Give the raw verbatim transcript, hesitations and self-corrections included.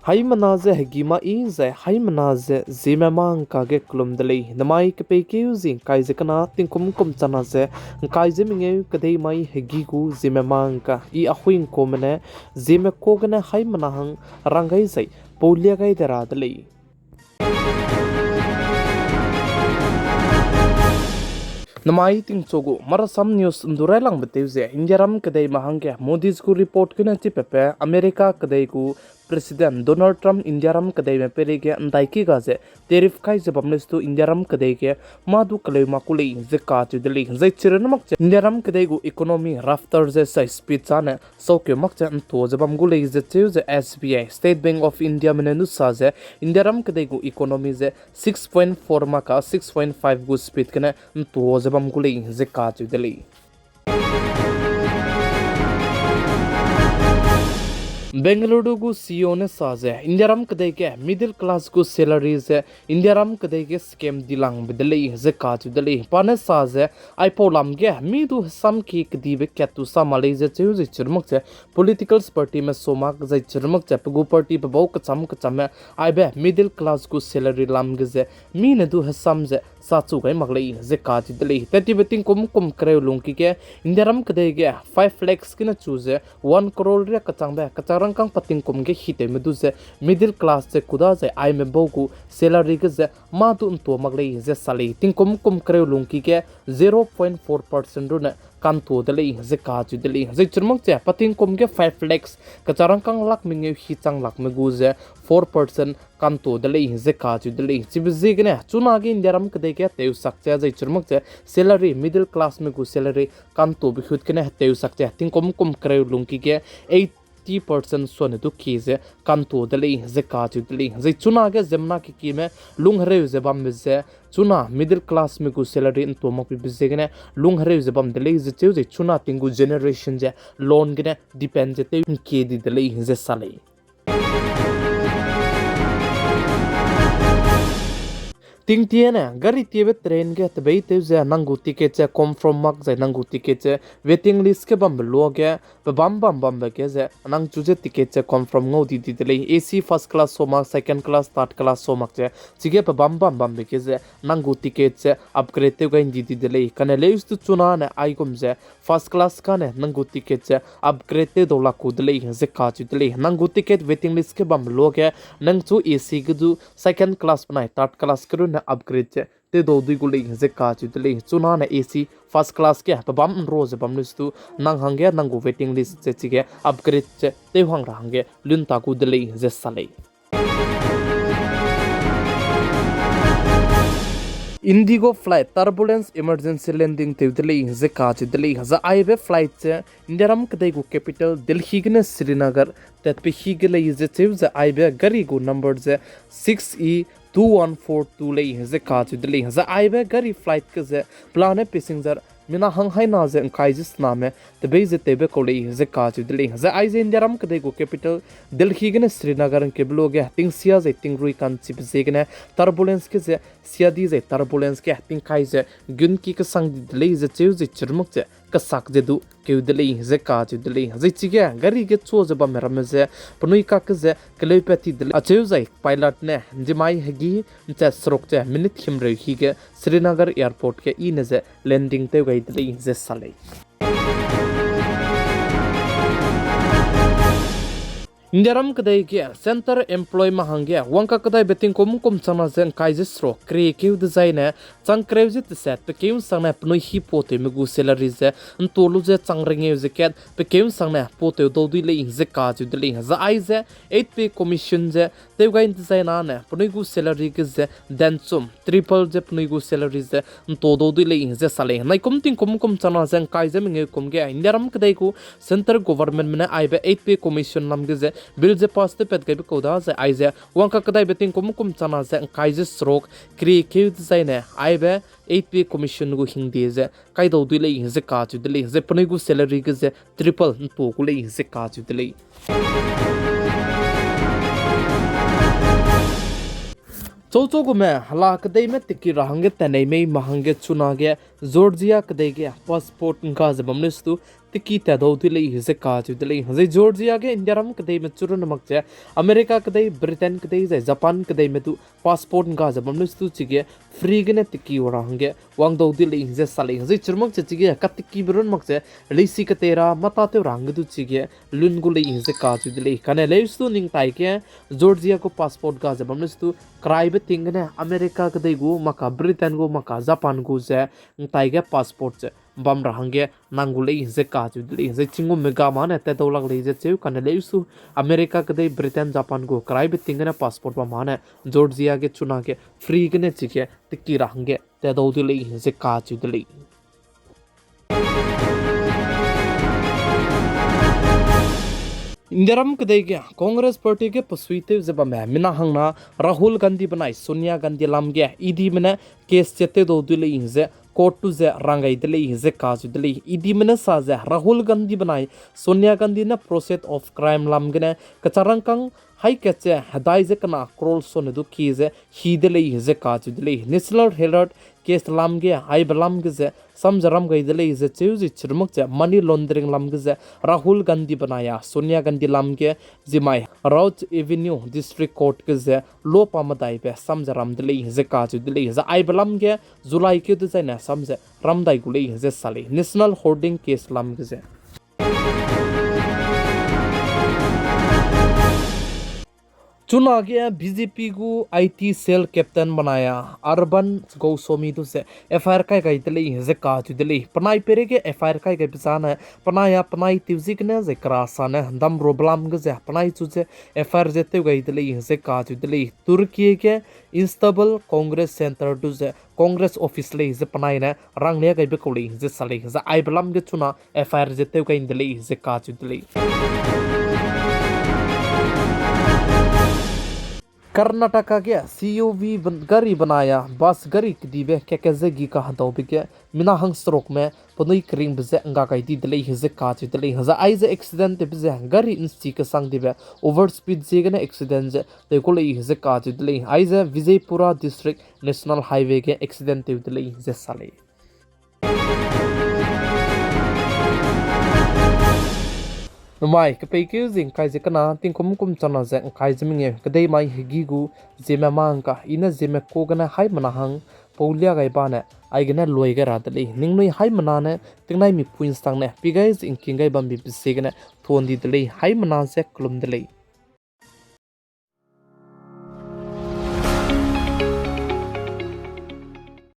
Haimena ze hegi mai zai haimena ze Zeme mangka ge kelum de lei. Namai kepeikeu zi ngkai ze kena tingkum kum chana ze ngkai ze mengeu kedei mai hegi gu Zeme mangka i ahui ngkume ne Zeme ka gene haimena hang rang gai zai paulia gai de ra de lei. Namai tingchu gu Marasam News ndu railangbe tew ze Indiaram kedeime hangge Moody's gu report gene chipepe America kedei gu President Donald Trump Indiaram kedeime peireige ndaiki ga ze tariff kai ze bam lei stu Indiaram kedei ge mâ du keleu mak ku lei ze kacheu de lei. Zai chirunmak ze Indiaram kedei gu economy rafter ze sai speed chane saukeu mak ze ntua ze bam gu lei ze cheu ze S B I, State Bank of Indiame ne nu sa ze Indiaram kedei gu economy ze six point four mak ka six point five gu speed gene ntua ze bam gu lei ze kacheu de lei. Bengaluru gu C E O ne sa ze Indiaram kedei ge middle class gu salary ze Indiaram kedei ge scam dilangbe de lei ze kacheu de lei. Pa ne sa ze aipau lam ge mi du hesam ki kedibe kat tu sa ma lei ze cheu ze chirunmak ze political partyme sa mak zai chirunmak ze pe gu party pe bau kecham kechamme aibe middle class gu salary lam ge ze mi ne du hesam ze sachu gai mak lei ze kacheu de lei. Tat tibe tingkum kum kereu lungki ge Indiaram kedei ge five lakhs gene chu ze one crore riak kechangbe kechang rangkâng pa tingkum ge hitewme du ze middle class ze kuda zai aime bau gu salary ge ze mâ du ntua mak lei ze sa lei. Tingkum kum kereu lungki ge zero point four percent rune kantua de lei ze kacheu de lei. Zai chirunmak ze pa tingkum ge five lakhs kechang rangkâng lakh mengeu hichang lakme gu ze four percent kantua de lei ze kacheu de lei. Chibe ziegene chunage Indiaram kedei ge tewsak ze zai chirunmak ze salary, middle classme gu salary kantuabe hut gene tewsak ze tingkum kum kereu lungki ge eighty percent suane du kie ze kantua de lei ze kacheu de lei. Zai chunage ziemmena kekime lunghereu ze bambe ze chuna middle classme gu salary ntua makpibe ziegene lunghereu ze bam de lei ze cheu zai chuna ting gu generation ze loan gene depend ze tew nkie di de lei ze sa lei. Tingtie ne gari tiebe train ge tebeitew ze nang gu ticket ze confirm mak zai nang gu ticket ze waiting list ge bambe luage, pebâm bam bambe ge ze nang chu ze ticket ze confirm ngau di di de lei. A C first class sa mak, second class, third class sa mak ze, chige pebâm bam bambe ge ze nang gu ticket ze upgrade tew gai ndi di de lei. Kane leus tu chuna ne aigum ze first class kane nang gu ticket ze upgrade tew dau lak ku de lei ze kacheu de lei. Nang gu ticket waiting list ge bambe luage nang chu A C ge du second class benai third class ge runne upgrade ze tew dau dui gu lei ze kacheu de lei. Chuna ne A C first class ge pebâm nro ze bam leus tu nang hangge nang gu waiting list ze chige upgrade ze tew hang ra hangge lun ta gu de lei ze sa lei. IndiGo flight turbulence emergency landing tew de lei ze kacheu de lei. Zai aibe flight ze Indiaram kedei gu capital Delhi gene Srinagar tatpe hi ge lei ze cheu ze aibe gari gu number ze six E two one four two lei ze kacheu de lei. Zai aibe gari flight ge ze pelane passenger mina hang haina ze ngkai ze sename tebei ze tewbe kau lei ze kacheu de lei. Zai aize Indiaram kedei gu capital Delhi gene Srinagar ngkeube luage tingsia zai tingrui ka'nchibe ziegene turbulence ge ze siadi zai turbulence ge tingkai ze gunki kesang di de lei ze cheu ze chirmak ze kesak ze du keu de lei ze kacheu de lei. Zai chige gari ge chua ze bamme ramme ze penui kakge ze keleupat ti de lei. Acheu zai pilot ne ndimai hegi nchat seruk ze minute himreu hi ge Srinagar Airport ge i ne ze landing tew gai de lei ze sa lei. Indiaram kedei ge centre employme hangge wangkakedaibe tingkum kum changna ze ngkai ze seruk keriekeu dezaine chang kereu ze teset pe keu nsangne penui hi patewme gu salary ze ntua lu ze chang rengeu ze kat pe keu nsangne patew dau dui lei ze kacheu de lei. Zai aize eight pay commission ze tew gai dezaine penui gu salary ge ze danchum triple ze penui gu salary ze ntua dau dui lei ze sa lei. Naikum tingkum kum changna ze ngkai ze mengeu kum ge Indiaram kedei gu centre governmentme ne aibe eight pay commission lam ge ze bill ze pass tewpat gaibe kau da zai aize wangkakedaibe tingkum kum changna ze ngkai ze seruk keriekeu dezaine aibe eight pay commission gu hingde ze kai dau dui lei ze kacheu de lei. Zai penui gu salary ge ze triple ntua gu lei ze kacheu de lei. Chauchau gume hela kedeime teki ra hangge tanei mei ma hangge chunage Georgia kedei ge passport ngga ze bam leus tu teki tat dau de lei ze kacheu de lei. Zai Georgia ge Indiaram kedeime chu run mak ze America kedei, Britain kedei, zai Japan kedeime du passport ngga ze bam lei su du chige free gene teki ra hangge wang dau de lei ze sa lei. Zai chirmak ze chige katekibe run mak ze leisi ketei ra mâ tâtew ra hangge du chige lun gu lei ze kacheu de lei. Kane leu su du ning taige Georgia gu passport ga ze bam lei su du keraibe ting gene America kedei gu, maka Britain gu, maka Japan gu ze ning taige passport ze bam ra hangge nang gu lei ze kacheu de lei. Zai chinggumme ga mane tat dau lak lei ze cheu, kane leu su America kedei, Britain, Japan gu keraibe ting gene passport bam mane Georgia ge chunage free gene chige teki ra hangge tat dau de lei ze kacheu de lei. Indiaram kedei ge Congress Party ge pesuitew ze bamme mina hangna Rahul Gandhi benai Sonia Gandhi lam ge EDme ne case che tew dau de lei ze court du ze rang gai de lei ze kacheu de lei. EDme ne sa ze Rahul Gandhi benai Sonia Gandhi ne process of crime lam gene kecharangkâng haî kat ze hedai ze kena crore sone du kie ze hi de lei ze kacheu de lei. National Herald case lam ge aibe lam ge ze sam ze ram gai de lei ze cheu, zai chirmak ze money laundering lam ge ze Rahul Gandhi benai a Sonia Gandhi lam ge zimai Rouse Avenue District Court ge ze lo pa medaibe sam ze ram de lei ze kacheu de lei. Zai aibe lam ge July keu dezaine sam ze ram dai gu lei ze sa lei, national hoarding case lam ge ze. Chunage BJP gu IT cell captain benai a Arvind Goswami du ze FIR kai gai de lei ze kacheu de lei. Penai peireige FIR kai gaibe zane penai a penai tew ziegene zai kera sane damrube lam ge ze penai chu ze FIR ze tew gai de lei ze kacheu de lei. Turkey ge Istanbul Congress Center du ze Congress office lei ze penai ne ranglia gaibe kau lei ze sa lei. Zai aibe lam ge chuna FIR ze tew gai de lei ze kacheu de lei. Karnataka ge CUV ben-, gari benai a bus gari kedibe keke ze gi kahedaube ge mina hangserukme penui keringbe ze ngga gai di de lei ze kacheu de lei. Zai aize accident tewbe ze gari nsi kesang dibe over speed ziegene accident ze tew ku lei ze kacheu de lei. Aize Vijaypura District National Highway ge accident tew de lei ze sa lei. Namai kepeikeu zie ngkai ze kena tingkum kum chana ze ngkai ze mengeu kedei mai hegî gu ziemme mâ ngka, i ne ziemme ku gene haimena hang pau lia gai bane aigene luai gai ra de lei. Ningnui haimena ne tingnai mipui nsangne pi gai ze ngking gai bambe be ziegene thuan di de lei. Haimena ze kelum de lei.